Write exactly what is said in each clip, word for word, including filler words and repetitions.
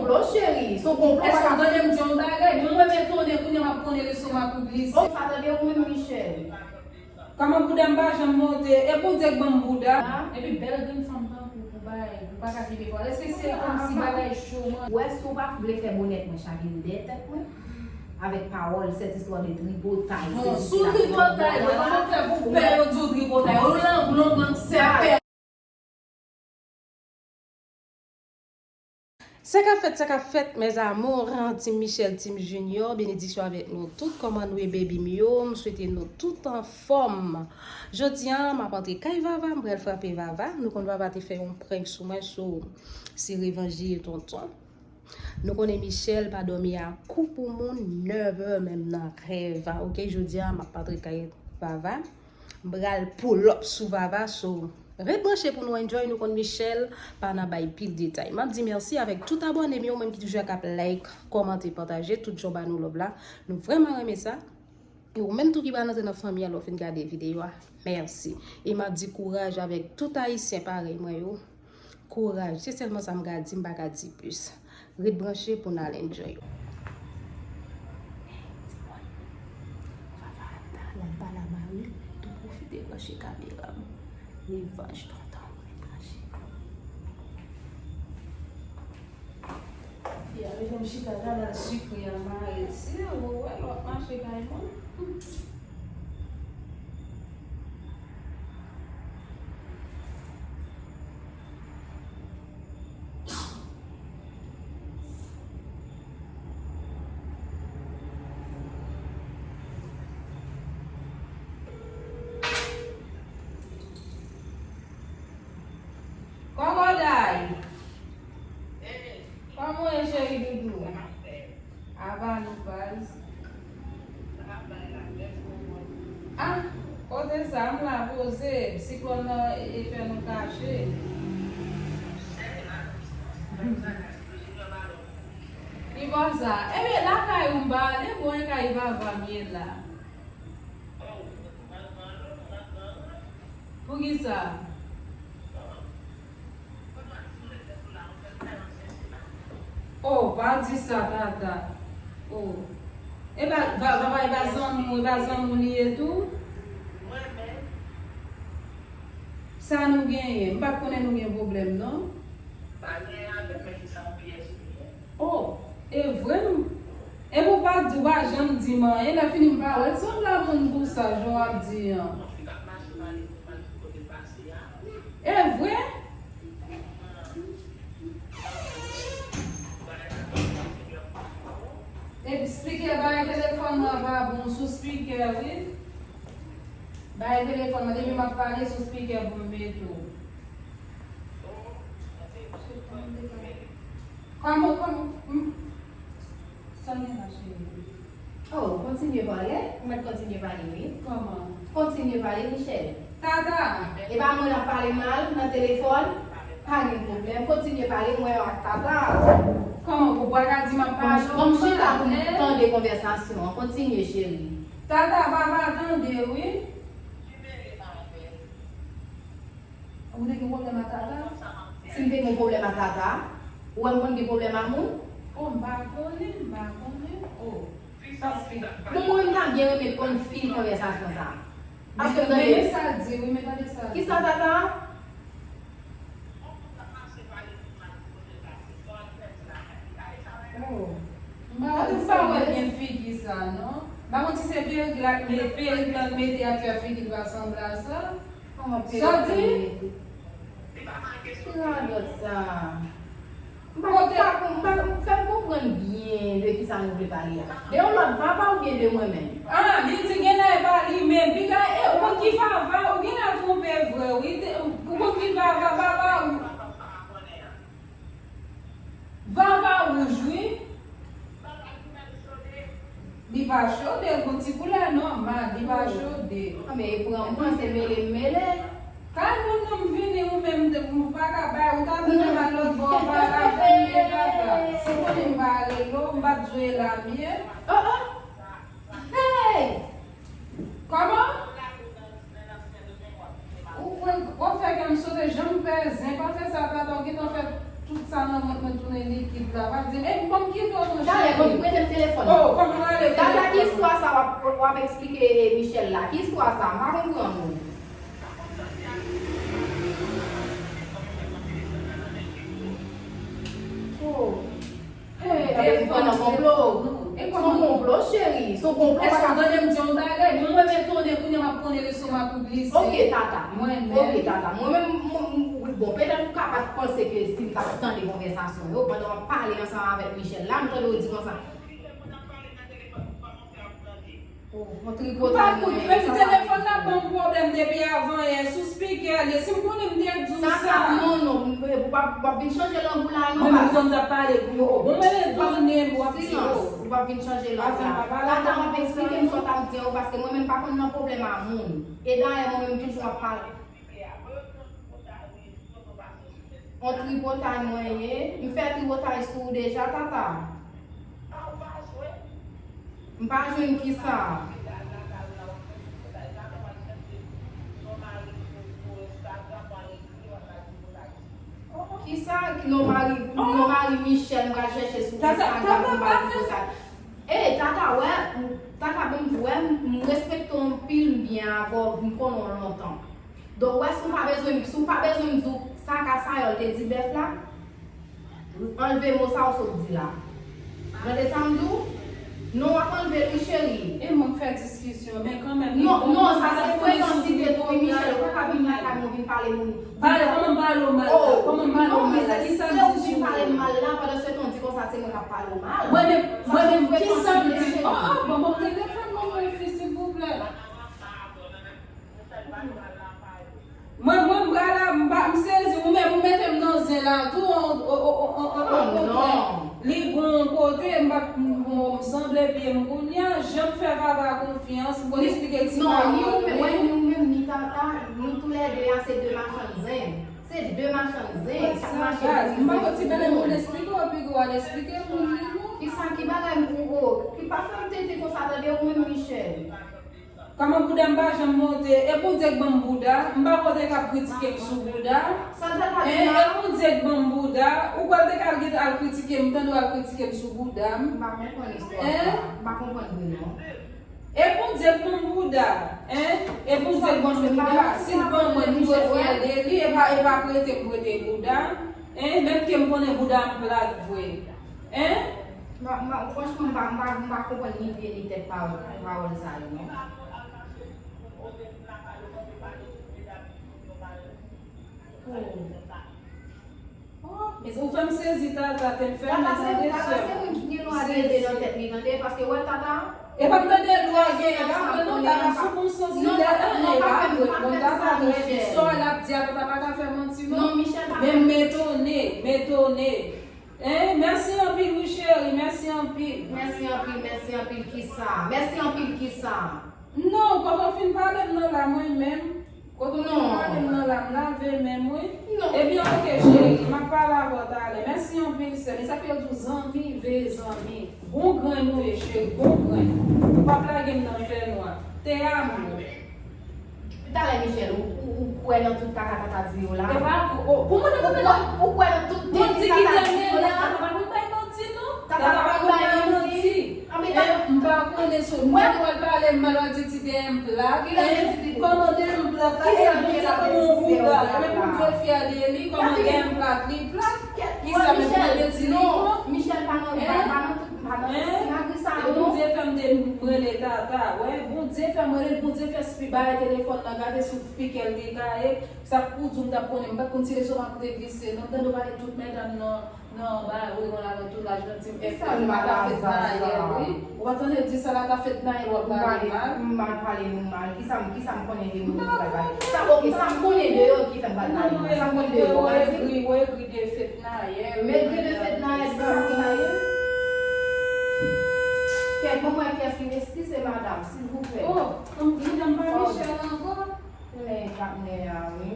Lo cheri, se yon konplo. Èske w tande m di yon bagay? Mwen, mwen, men tande kounye a m ap konnen leson m ap glise. Oh, sa tande ou menm, Michel. Kòman bouda m pa janm monte? E Bondye k ban m bouda. Epi bèl grenn fanm tankou pou bay, pou pa ka kenbe pawòl. Èske se kòmsi bagay cho, man? Ou wè, si w pa vle fè bonèt mwen chake dèyè tèt mwen, avèk pawòl, cette histoire de tripotay, non, sou tripotay, mwen, kòman w fè pou pè yo di w tripotay? Ou lang long, lang sèpè. Sa k ap fèt, sa k ap fèt, mes amours, Team Michel, Team Junior, benediksyon avèk nou tout. Kòman nou ye, baby m yo? M swete nou tout anfòm. Jodi a, m ap antre kay Vava, m pral frape Vava. Nou konn Vava te fè yon prank sou mwen, so se revanj li ye, tonton. Nou konnen Michel pa dòmi a kou pou moun, never, menm nan rèv. Ok, jodi a, m ap antre kay Vava. M pral pull up sou Vava, so ret branche pou nou enjoy, nou konn Michel pa nan bay pil detay. M ap di mèsi avèk tout abòne m yo, menm ki toujou ap like, kòmante, pataje, tout jan w ba nou love la. Nou vrèman renmen sa. E ou menm tou ki pa rantre nan fanmi a lè w fin gade videyo a, mèsi. E m ap di kouraj avèk tout Ayisyen parèy mwen yo. Kouraj, se sèlman sa m ka di, m pa ka di plis. Ret branche pou n al enjoy. Timoun, Vava ap pale a mari l, tou pwofite branche kamera m. Revanj tonton, ret branche. Fi a mete m chita la, l al sikre a mari l. Si ou wè lòt mache kay mwen. Kòkòday! Kòman w ye, cheri doudou? Ava nou baz. Ah, kote sa? M la poze. Siklòn nan e, e fè nou kache. Ki bò sa? Ebyen, lakay ou m pa ale, bon, e kay Vava m ye la. Poukisa? Oh, pa di sa, Tata. Oh. E pa, pa, pa, pa, e pa zanmi w, e pa zanmi w li ye tou? Sa nou genyen? M pa t konnen nou gen pwoblèm, non. Pa gen avè m, men ki sa yon pyès li ye. Oh, e vre m. E pou pa di, w pa janm di m anyen, lè fini m pa wè l sanble a moun pou sa, jan w ap di an. E vre? E spikè bay telefòn nan pa bon sou spikè, wi. Bay telefòn nan, depi m ap pale sou spikè pou m mete w. Kòman, kòman, m, sa m gen la, cheri? Oh, kontinye pale. Ou mèt kontinye pale, wi. Kòman? Kontinye pale, Michel. Tata! E pa mwen l ap pale mal nan telefòn? Pa gen pwoblèm. Kontinye pale, mwen ak Tata. Kòman? Ou pa ka di m ap pale. Bon, m chita pou m tande konvèsasyon an. Kontinye, cheri. Tata, Vava tande, wi. Ou te gen pwoblèm ak Tata? Si m te gen pwoblèm ak Tata, ou wè m konn gen pwoblèm ak moun? Oh, m pa konnen, m pa konnen. Oh, pa spikè. Bon, mwen, m ta byen renmen konn fin konvèsasyon sa a. Paske m tande. Men sa l di, wi, men tande sa l di. Kisa, Tata? Oh. M pa, m pa wè byen figi sa, non. M pa konn si se perik la, me-, perik la l mete ak fè figi l pa sanble a sa. Sa w di? Ki radòt sa? M pa, m pa, m pa, fè m konprann byen de kisa nou vle pale a. De yon lòt Vava oubyen de mwen menm? Ah, li di genlè e pa li menm. Piga, e, ou konn ki Vava, ou genlè twonpe vre, wi. Ou konn ki Vava, Vava, Vava wouj, wi. Li pa chode, l gon ti koulè nòmal, li pa chode. Ah, men e pran, m panse mele m mele. Kay moun nan m vini, ou menm, m pa ka bay, ou ta vin nan lòt bò, ou pa ka vini, Tata. Si w konnen m pa rele w, m pa t jwe la byen. Oh, oh. Hey! Kòman? Ou, ou, ou fè kè m sote, jan m pè zen, pa fè sa, Tata, w gentan fè tout Sa nan vant mwen tounen likid la. Pa di, "Ey, ban m kite w non, cheri." Talè, ban m prete m telefòn. Oh, kòman w ale? Tata, ki istwa sa w ap, w ap eksplike Michel la? Ki istwa sa? M pa konprann ou. Oh. Hey, e konplo. E konplo. Se yon konplo, cheri. Se yon konplo. Èske w tande m di yon bagay? Bon, mwen menm tande kounye a m ap konnen leson m ap glise. Ok, tata. Mwen menm. Ok, tata. Mwen menm, mwen, mwen, bon, petèt ou ka pa t panse ke si m t ap tande konvèsasyon yo, pandan w ap pale ansanm avèk Michel la, m tande w di konsa. Oh, yon tripotay mwen ye, papa. Epi telefòn nan ban m pwoblèm depi avan yè, sou spikè l ye. Si m konnen m te di w sa. Sa, sa, non, non, w p ap, w p ap vin chanje lang ou la, non, baz. Mwen menm, m t ap pale pou yo. Bon, mwen le donnen, w ap di yo. Silans, w p ap vin chanje lang ou la. Tata, w ap eksplike m sa w t ap di an, paske mwen menm pa konn nan pwoblèm a moun. E dayè, mwen menm toujou ap pale. On tripotay mwen ye. M fè tripotay sou ou deja, tata. M pa jwenn kisa. Kisa? Non mari, non mari Michel, m pral chèche sou Instagram pou m ba li tripotay. Ey, tata, wè, tata, bon, m di, wè, m respekte w anpil, m byen avè w, m konnen w lontan. Donk, wè, si w pa bezwen, si w pa bezwen m di w sa Kasayòl te di bèf la, anlve mo sa w sot di la. Tande sa m di w? Non, w ap anlve l wi, cheri. E mwen k fè diskisyon, men kanmenm. Non, non, sa se frekans li te tou wi, Michel. Ou pa ka vin lakay mwen vin pale moun. Pale, kòman m pale w mal la? Kòman m pale w mal la? Kisa m di sou ou? Se ou ki vin pale m mal la, pandan se tan w di konsa se mwen k ap pale w mal. Mwen menm, mwen menm, kisa m di? Oh, oh, bon, bon, telefòn mwen, mwen fi, silvouplè. Mwen, mwen, m pral la, m pa, m sezi, ou menm, ou mete m nan zen la tou, on, on, on, on, on, on kote. Li bon kote, m pa, m, bon, m sanble byen m kounye a, jan m fè Vava konfyans, m konn eksplike ti bagay. Non, ni ou menm, ni ou menm, ni tata, nou toulède a se de machann zen. Se de machann zen k ap mache pou rive sou moun. M pa konn ti bagay pou l eksplike w, epi w al eksplike moun li non. Kisa, ki bagay m pou ou? Ki pa fè m tete konsa, tande ou menm, Michel. Kòman bouda m pa janm monte? E Bondye k ban m bouda, m pa konte k ap kritike m sou bouda. Sa tata di la? E Bondye k ban m bouda, ou kwè l te ka al kritike m, tande w al kritike m sou bouda m? M pa konprann istwa sa. M pa konprann vre non. E Bondye k ban m bouda, en? E Bondye k ban m bouda, si l ban mwen, m dwe fyè de li, e pa, e pa prete m prete bouda, en? Menm ke m konnen bouda m plat vre, en? M pa, m pa, franchman, m pa, m pa, m pa konprann ni pye ni tèt pawòl, pawòl sa yo, non. Oh. Oh, men ou fè m sezi, tata, tèt fèmen, tande sè m. Tata, se moun ki gen lwa gen de nan tèt li, tande, paske wè, tata. E pa m tande lwa gen, e pa vre non, tata sou bon sans li la, e pa vre. Bon, tata trè byen. Sa l ap di a, tata pa ka fè manti non. Men m etone, m etone. Hein, mèsi anpil wi cheri, mèsi anpil. Mèsi anpil, mèsi anpil kisa? Mèsi anpil kisa? Non, kote w fin pale m nan la mwen menm. Kote w fin pale m nan la, m lave men m wi. Non. Ebyen, oke cheri, m ap pale avè w talè. Mèsi anpil sè m. E sa k fè yo di w zanmi veye zanmi. Bon grenn ou ye cheri, bon grenn. Ou p ap lage m nan fènwa. Te amo. Talè, Michel, ou, ou, ou kwè nan tout kaka tata di yo la? E pa, o, pou mwen, mwen, mwen, ou kwè nan tout tata di yo la? Tata pa konn bay manti non. Tata pa konn bay manti. M pa konnen sou mwen, ou al pale m mal, w al di ti D M plat. Kòman D M plat la? E Bondye kòman ou plat? E Bondye fyè de li, kòman D M plat li plat? Kisa menm pou mete di li bon? Michel pa nan, pa nan tout, pa nan tout sinagri sa non. E Bondye fè m te rele tata, wè. Bondye fè m rele, Bondye fè spi bay telefòn nan, gade sou spikè l te kaye. Sa pou di w m t ap konnen, m pa t konn si leson m ap te glise non. M tande w pale tout medam nan, nan ba, wi, yon ladan tout laj nan di m, èske m pa ta fèt nayè, wi. Ou pa tande di sa la ta fèt nayè, w ap pale mal. M mal pale nou mal. Kisa m, kisa m konnen de moun ki pral pale? Sa, oke, sa m konnen de yo ki fè m pral pale mal. Sa m konnen de yo, ou egri, ou egri de fèt nayè. M egri de fèt nayè, di sa m nayè. Kèt, bon, mwen, kiyès ki, eskize madam, silvouplè. Oh, madanm pa Michel ankò? Men, gad nèg la, wi.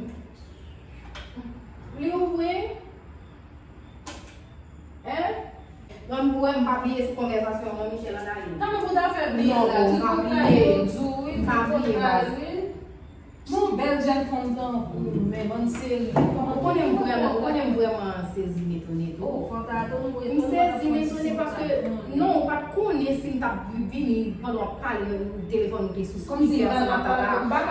Li ouvri? Hein? Non, m wè m pa bliye sou konvèsasyon non, Michel, ann ale. Kòman pou ta fè bliye la? Tout moun ka di w, wi, tout moun ka di w. Non, bon, m pa bliye, m pa bliye, baz. Bon, Bèl jèn fanm tankou w, men bann seri. Ou konnen m vrèman, ou konnen m vrèman sezi, m etone tou. M sezi, m etone paske, non, ou pa t konnen si m t ap vini pandan w ap pale, telefòn ou te sou spikè ansanm ak Tata.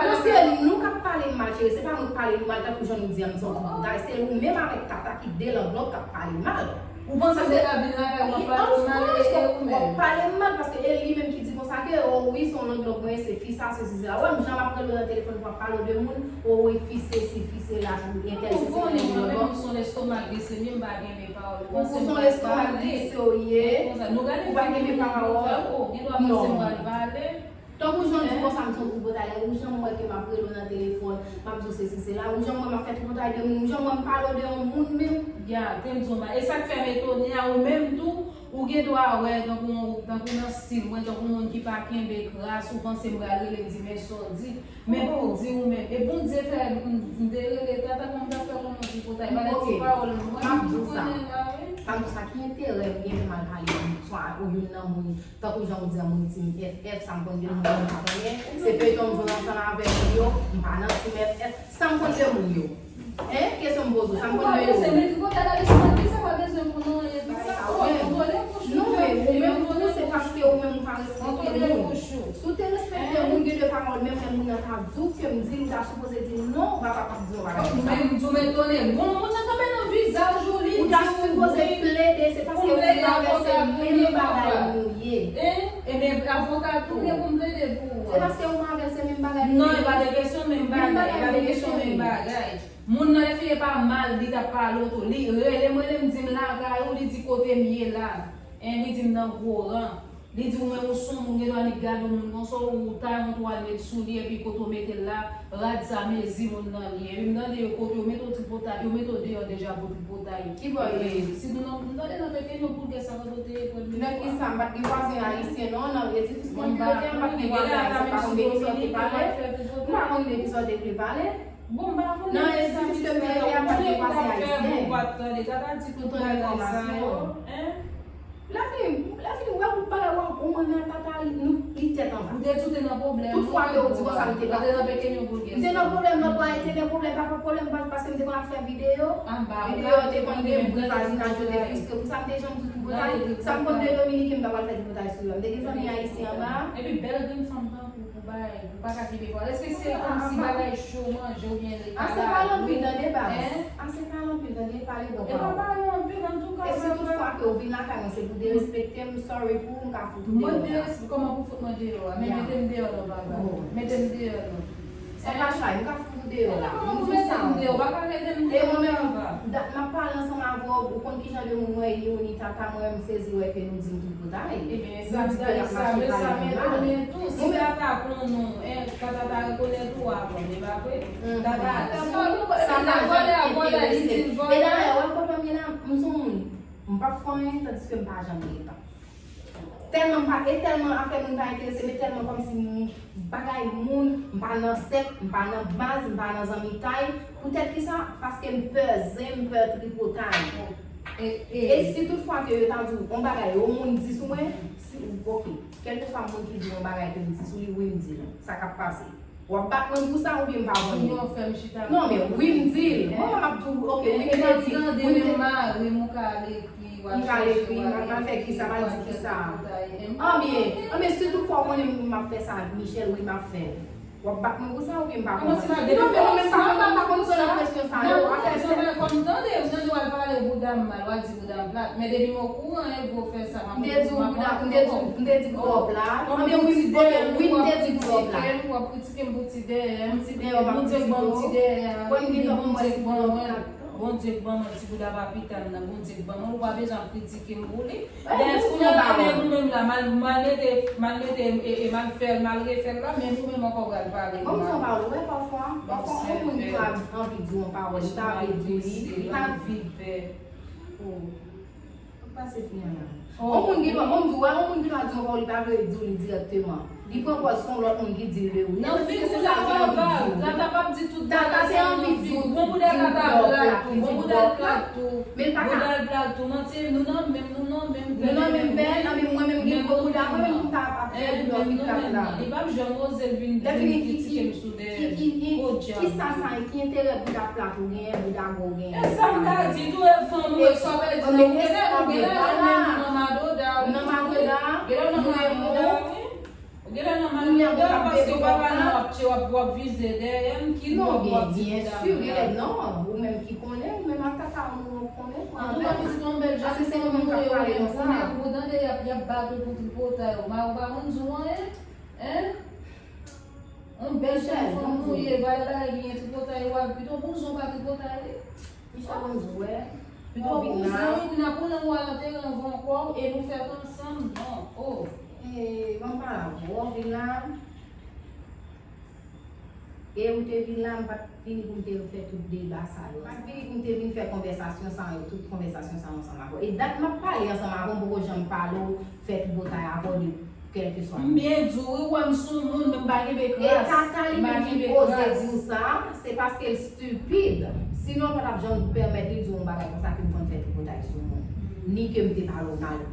Non, se nou k ap pale m mal, cheri, se pa nou k pale nou mal, tankou jan nou di a, m sòti pou ta, se ou menm avèk Tata ki de langlòt k ap pale m mal. Ou panse se la vin lakay ou ap pale mal e ou menm? W ap pale m mal paske e li menm ki di konsa ke, o wi, se yon langlòt mwen, se fi sa, se si, se la. Ou wè m jan m ap rele w nan telefòn pou m ap pale w de moun, o wi, fi sesi, fi sela, entèl sesi, entèl sela. Ou konnen mwen menm, m se yon lestomak glise, m pa gen men pawòl. Ou se yon lestomak glise ou ye, ou pa gen men pawòl. Gen dwa panse m pral pale. Tankou jan w di konsa, m se yon tripotay, ou jan m wè ke m ap rele w nan telefòn, m ap di w sesi sela, ou jan m wè m ap fè tripotay de moun, ou jan m wè m pale w de yon moun menm. Ya, te m di w ba, e sa k fè m etone a, ou menm tou, ou gen dwa wè, tankou, tankou nan stil mwen, tankou moun ki pa kenbe kras, ou panse m pral rele di men sa w di, men pou w di ou menm. E Bondye fè m, m te rele Tata, kòman m ta fè konnen tripotay, pa de ti pawòl mwen, m ap di w sa. M ap di w sa, ki enterè m gen pou m al pale swa ou youn nan moun Tankou jan ou di a, moun Team F F, sa m konn de moun yo m pa konnen. Se feyton m jwe ansanm avèk moun yo, m pa nan Team F F, sa m konn de moun yo. Hein? Kesyon m poze w, sa m konn de yo. Ou pa bezwen met tripotay la, li sou mwen, sa pa bezwen konn anyen de sa. Oh, kontwole bouch ou. Non, men ou menm tou, se paske ou menm ou pa respekte moun. Si w te respekte moun, gen de pawòl, menm lè moun nan ta di w ke m di, li ta sipoze di non, ou pa kapab di yon bagay konsa. Men m di w m etone. Bon, moun nan kanpe nan vizaj ou, li di w wi. Ou ta sipoze plede, se paske ou pa vèse menm bagay nou ye. Hein? Ebyen, avoka tou. Ebyen, pou m plede pou ou. Se paske ou pa vèse menm bagay nou ye. Non, e pa de kesyon menm bagay, e pa de kesyon menm bagay. Moun nan, lè fini pa mal, li t ap pale w tou. Li rele m, rele m, di m lakay ou, li di kote m ye la. Hein, li di m nan gwo ran. Li di w, men ou se yon moun, gen dwa li gade yon moun konsa, ou ta yon twal met sou li, epi kote w mete l la, rad sa mezi moun nan li ye. Epi m tande yo kote yo mete w tripotay, yo mete w deyò deja pou tripotay. Ki bò yo ye? Si nou nan, m tande nan Pekenyon, poukisa kote w te ye pran. Nan ki sa? M pa t gen vwazen ayisyen, non, nan edifis mwen te rete a, m pa t gen vwazen ayisyen, m pa konn de kisa w te pale. M pa konn de kisa w te vle pale. Bon, m pa konnen. Nan edifis ke m te rete a, m pa t gen vwazen ayisyen. Ou pa t tande, Tata di tout bagay sa yo. Hein? Lèfini, lèfini, ou wè tout bagay w ap, ou mande a Tata, nou, li tèt anba. Ou te tou te nan pwoblèm. Tout fwa ke ou di konsa, m te pa. Ou te nan Pekenyon pou l gen sa. M te nan pwoblèm, lòt bò a, te gen pwoblèm, pa pran pwoblèm, pa, paske m te konn ap fè videyo. Videyo te konn gen bri vazinaj yo te friske. Pou sa, m te janm di tripotay. Sa m konn de Dominiken, m pa pral fè tripotay sou yo. M te gen zanmi ayisyen anba. Epi bèl grenn fanm tankou ou, ou bay. Ou pa ka kenbe pawòl. Èske se kòmsi bagay cho manje oubyen li pa la? Ase pale anpil tande baz. Ase pale anpil tande, pale bon pawòl. E pa pale anpil, antouka. E si tout fwa ke ou vin lakay mwen, se pou derespekte m, sorry pou ou, m ka fout ou deyò la. Mwen derespekte, kòman pou fout mwen deyò a? Men mete m deyò non, baba. Mete m deyò non. Sa pa chay, m ka fout ou deyò la. M di w sa. Mete m deyò, pa ka mete m deyò. E mwen menm, dat m ap pale ansanm avè w, ou konn ki jan de moun mwen ye, ou ni Tata, mwen menm sezi wè ke nou di m tripotay. Ebyen, sa, sa, sa m etone tou. Si Tata konnen w, Tata ta rekonèt ou avan, e pa vre? Tata, si sa ta janm enterese. E dayè, wè pwoblèm li la, m se yon moun, m p ap fè anyen, tandiske m pa janm gen tan. Tèlman m pa, e tèlman afè moun pa enterese m, e tèlman kòmsi m, bagay moun, m pa nan sèk, m pa nan baz, m pa nan zanmitay. Poutèt kisa? Paske m pè zen, m pè tripotay. E, e, e si tout fwa ke yo ta di w yon bagay, yon moun di sou mwen, si, oke, kèlkeswa moun ki di yon bagay ke m di sou li, wi, m di l. Sa k ap pase? W ap bat mwen pou sa oubyen m pa konn li? Non, men wi, m di l. Mwen, m ap di w, oke, wi, m te di, wi, m te mari m, ou ka al ekri, w al chèche, w al ekri, w al fè kisa, w al di kisa. Anbyen, anbyen, si tout fwa w konnen m ap fè sa ak Michel, wi, m ap fè l. W ap bat mwen pou sa oubyen m pa konn? Non, men mwen menm pa konn, pa konn sa nan kesyon sa yo. Afè se. Kòm tande, m tande w al pale bouda m mal, w al di bouda m plat. Men depi m okouran, e vre w fè sa, m ap, m te di w bouda, m te di w, m te di bouda w plat. Anbyen wi, m te di bouda w plat. W ap kritike m pou ti dèyè. Pou ti dèyè, w ap kritike w. Bondye k ban m ti dèyè a. Bondye k ban mwen ti bouda w plat. Bondye k ban mwen ti bouda pa pita m nan, Bondye k ban mwen, ou pa bezwen ap kritike m pou li. Dayè, si w nan pale nou menm la, m al, m al mete, m al mete, e, e, m al fè l, m al refè l la, men nou menm ankò w pral pale m mal. Bon, m di yon pawòl, ou wè, pafwa, pafwa, yon moun gen dwa anvi di w yon pawòl, li pa vle di w li, li pa vle. Ou pase fi an la. Yon moun gen dwa, bon, m di w, wè, yon moun gen dwa di w yon pawòl, li pa vle di w li dirèkteman. Li pran pòz se yon lòt moun ki di l de ou. Nan figi w la, Tata p ap di tout bagay sa nan figi w. Bon, bouda Tata plat tou. Bon, bouda l plat tou. Men l pa ka. Bouda l plat tou. Manti, nou nan menm, nou nan menm. Nou nan menm bèl, anben mwen menm gen Bouda mwen menm m ta ap fè bouda ki plat la. Li p ap janm oze l vin kritike m sou dèyè. Ki sa sa ki enterè bouda plat ou genyen, bouda gwo ou genyen? E sa m ta di tou, e fanm ou e sa w pèdi nan ou genlè ou genlè nan madoda ou. Nan madoda. Genlè nan madoda wi. Ou genlè nan madoda paske w pa pale w ap tche w ap w ap vize dèyè m ki lòk w ap di bouda. Non, byen si, genlè non, ou menm ki konnen, ou menm ak tata ou nou konnen. Antouka pitit ou yon bèl jan pitit ou nou ye ou konnen ou tande y ap y ap bat ou pou tripotay ou mari w pa konn di w anyen. Hein? Yon bèl jan fanm ou ye, valè bagay genyen tripotay ou ap pito bouzon pa tripotay wi. Michel konn di w wè. Pito bouzon wi, kounye a pou lang ou al antere nan van kò w e nou fèt ansanm non. Oh. Ban m pale avè w, w vin la. E ou te vin la, m pa t vini pou m te fè tout deba sa yo. M pa t vini pou m te vin fè konvèsasyon sa yo, tout konvèsasyon sa yo ansanm avè w. E dat m ap pale ansanm avè w, m poko janm pale w fè tripotay avè w de kèlkeswa. M byen di w, wi, ou wè m sou moun, men m pa kenbe kras. E tata li menm ki oze di w sa, se paske l stipid. Sinon, l pa t ap janm pèmèt li di w yon bagay konsa ke m konn fè tripotay sou moun. Ni ke m te pale w mal.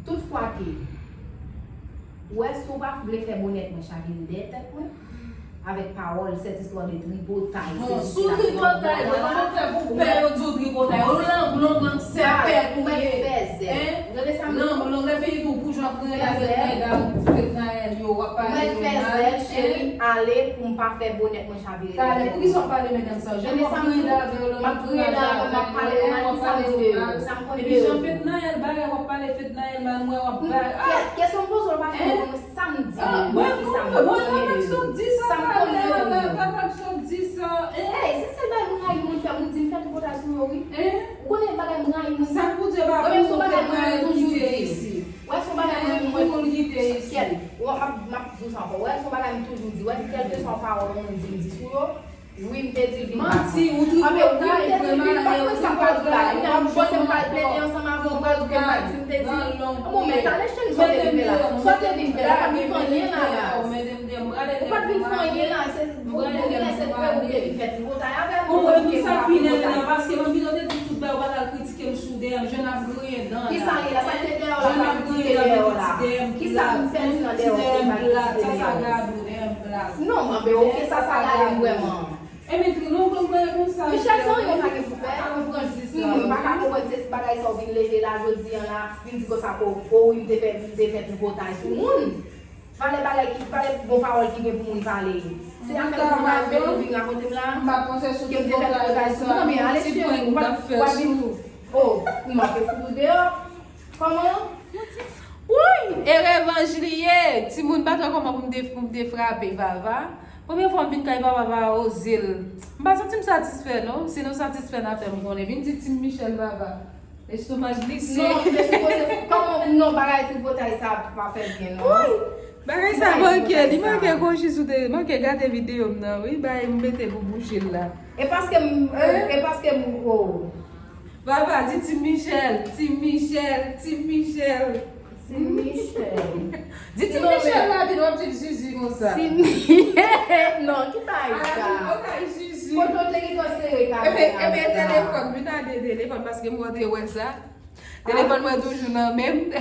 Toutfwa ke Ou wè, si w pa vle fè bonèt mwen chavire dèyè tèt mwen, avèk pawòl, sèt istwa de tripotay, bon, sou tripotay, mwen pa konn fè pou pè yo di w tripotay, ou lang long lang sèpèt ou ye. Hein? Lang long, lè fini tou, pou jan w ap griyen avèk medam fèt nayèl yo, w ap pale yo mal. Mwen fè zèl, cheri, ale pou m pa fè bonèt mwen chavire dèyè tèt mwen. Talè, poukisa w ap pale medam sa yo? Jan w ap griyen avè yo, lè w ap griyen avè yo, w ap pale yo mal, kisa m di de yo? Sa m konnen de yo? Epi jan fèt nayèl bagay, w ap pale fèt nayèl mal, mwen w ap pale. Kesyon m poze w la pa fè mwen sa m di, mwen ki sa m konnen de yo. Sa m konnen de yo. Ey, se sèl bagay m rayi moun fè, moun di m fè tripotay sou yo wi. Ou konnen bagay m rayi moun fè. Sa pou di pa pou fè bagay ki te isi. Wè, se yon bagay mwen, mwen, kèt, m ap, m ap di w sa ankò. Wè, se yon bagay m toujou di. Wè, kèlkeswa pawòl yon moun di, m di sou yo. Wi, m te di l vin pa. Manti, ou tripotay, vrèman, men ou tripotay. Ou pa di bagay, ou pa di bagay. Ou pa di bagay. Bon, men talè cheri, sa w te vin fè la? Sa w te vin fè la? Ou pa t vin fè anyen la. Ou pa t vin fè anyen la. Se pou, pou ki lè se pou ou te vin fè tripotay avè m. Ou wè nou sa fini la, paske manmi nou te di tout bagay, ou pa t al kritike m sou dèyè m, jan n ap griyen dan la. Kisa li la? Sa k te dèyè w la, pa di dèyè w la. Kisa m pèdi nan dèyè w la, pa kritike dèyè w la? Non, men oke, sa, sa gade m vrèman. Ebyen, tri non, mwen, mwen, konsa. Michel, se anyen w pa gen pou fè. Mwen pa ka konprann se bagay sa w vin leve la jodi a la, vin di konsa ke, o, wi, m te fè, m te fè tripotay sou moun. Valè bagay ki, valè bon pawòl ki gen pou moun pale. Se afè tripotay ou vin rakonte m la. M pa panse sou tripotay sa. Non, men ale cheri, ou pa, ou pa vin tou. O, m ap fout ou deyò. Kòman? Woy! E revanj li ye! Timoun pa t wè kòman pou m te, pou m te frape Vava. Premye fwa m vin kay Vava, Vava oze l. M pa santi m satisfè non. Si nou satisfè n a fè m konnen. Vin di Team Michel Vava. Estomak glise. Non, ou te sipoze, kòman, non, bagay tripotay sa pa fè byen non. Woy! Bagay sa manke, li manke gon ji sou te, manke gate videyo m nan wi, bay m mete pou bouche l la. E paske m, e paske m, o. Vava, di Team Michel, Team Michel, Team Michel. Team Michel. Di Team Michel la, vin w ap di Zuzu konsa. Non, ki bagay sa? Kote w te gentan sere kamera sa? Ebyen, telefòn, vin ade telefòn, paske m wè w te wè sa. Telefòn mwen toujou nan men m.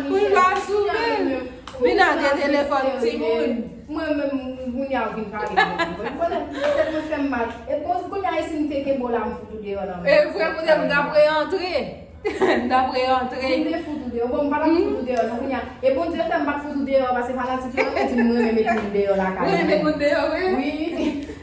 Pou l pa souke l. Vin ade telefòn timoun. Mwen menm, kounye a w vin pale mwen. Mwen konnen tèt mwen fè m mal. E bon, kounye a, e si m te kenbe w la, m fout ou deyò nan men. E vre, kounye a m t ap reantre. M t ap reantre. Si m te fout ou deyò, bon, m pa t ap fout ou deyò, non, kounye a. E Bondye fè m pa t fout ou deyò, paske fanatik yo renmen di m renmen met moun deyò lakay mwen. Ou renmen met moun deyò, wi? Wi.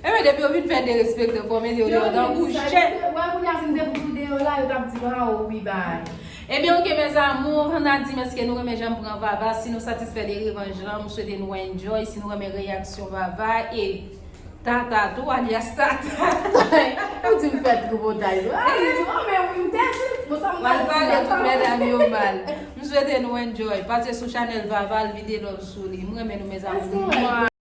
Ebyen, depi yo vin fè derespekte, fò mete yo deyò tankou chen. Wè, kounye a, si m te fout ou deyò la, yo t ap di m, a, o, wi, bay. Ebyen, oke, mes amours, ann a di m èske nou renmen jan m pran Vava, si nou satisfè de revanj lan, m swete nou enjoy, si nou renmen reyaksyon Vava, e Tata tou, alyas Tata. Ou di m fè tripotay tou. A, li di, o, men wi, m te di, bon, sa m pral pale tout medam yo mal. M swete nou enjoy. Pase sou chanèl Vava, al vide love sou li. M renmen nou, mes amours.